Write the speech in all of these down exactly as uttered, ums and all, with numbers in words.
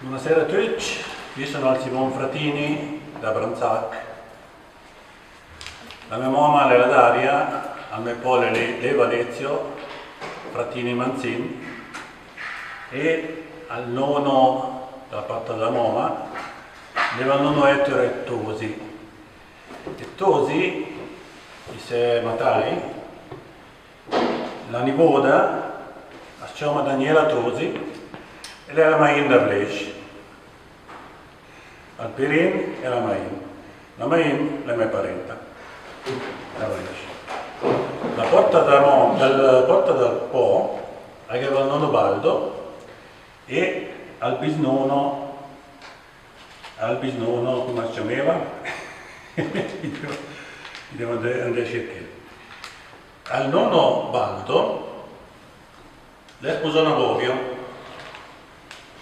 Bonasera a tuti, mi sono Simon Fratini da Branzac. La mia mamma è la Daria, al me pò l'è l'Eva Alessio Fratini Manzin e al nono da parte della mamma, l'era il nono Ettore Tosi. E Tosi, i se matai, la nivoda as ciama Daniela Tosi e l'era main da Vleix. Al Pirin e la main. La main l'è me parenta. Da Vleix. La porta da mo, la porta dal pò, a gh'era il nono Baldo e al bisnono Al bisnono, come si chiamava? Devo andare, andare a cercare. Al nono Baldo, l'è sposà una bovia.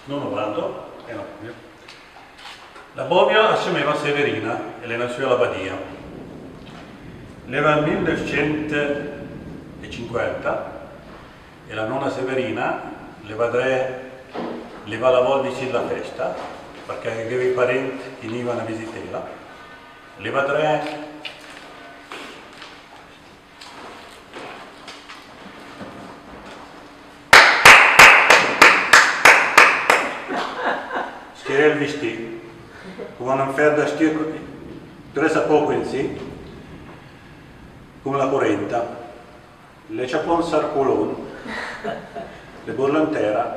Nono Baldo è una bovia. La bovia si chiamava Severina e l'è nasciuta a la Badia. L'era il millenovecentocinquanta e la nona Severina l'eva dré, l'eva la vòl visin la festa, përchè a gh'eva i parent ch'i ivano a visitela. L'eva dré stiré ël vistì, con un fer da stir, duressa poco in sì, con la corenta. L'é ciapà un sarcolon, l'é borlà an tèra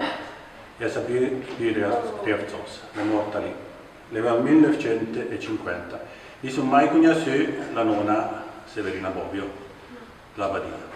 e a s'é pì, pì rialzà, l'é mòrta lì. L'era ël millenovecentocinquanta. I son mai cognossù la nona Severina Bobbio, la Badia.